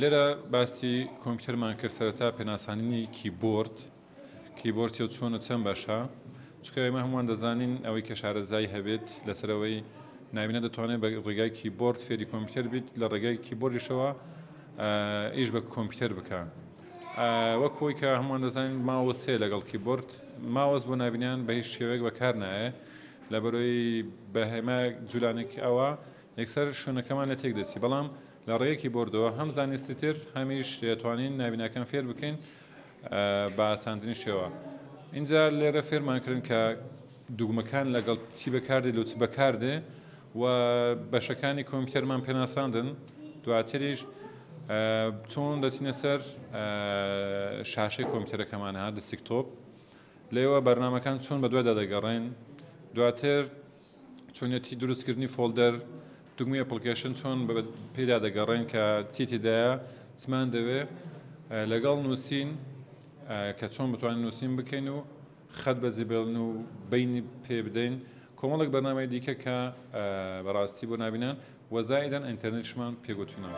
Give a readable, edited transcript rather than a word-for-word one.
لێرە باسی کۆمپیوتەرمان کرد، سەرەتا پێناسانینی کیبۆرد، کیبۆرد چیە و چۆنە چەند بەشە، چونکە ئێمە هەمووان دەزانین ئەوەی کە شارەزای هەبێت لەسەرەوەی نابینە دەتوانێت بە ڕێگای کیبۆرد فێری کۆمپیوتەر بیت، لە ڕێگای کیبۆردیشەوە ئیش بە کۆمپیوتەر بکە. وەک خۆی کە هەمووان دەزانین ماوس هەیە لەگەڵ کیبۆرد، ماوس بۆ نابینیان بە هیچ شێوەیەک بەکار نایە، لەبەرەوەی بە هێمایەک جولانێکی ئەوە یەکسەر شوێنەکەمان لێ تێک دەچی، بەڵام لە ڕێگەی کیبۆردەوە هەم زانستی تر هەمیش دەتوانین نابیناکان فێر بکەین بە ئاسانترین شێوە. ئینجا لێرە فێرمان کردن کە دوگمەکان لەگەڵ چی بەکاردێ لۆ چ بەکاردێ و بەشەکانی کۆمپیوتەرمان پێناساندن. دواتریش چۆن دەچینە سەر شاشەی کۆمپیوتەرەکەمان ها desktop، لێوە بەرنامەکان چۆن بەدوایدا دەگەڕێن، دواتر چۆنیەتی دروستکردنی folder، دوگمەی application چۆن پێدا دەگەڕێن کە چی تێدایە، چمان دەوێ، لەگەڵ نووسین کە چۆن بتوانین نووسین بکەین و خەت بەجێبێڵن و بینی پێ بدەین، کۆمەڵێک بەرنامەی دیکە کە بەڕاستی بۆ نابینان و زائیدەن ئینتەرنێتیشمان پێگوتوونە.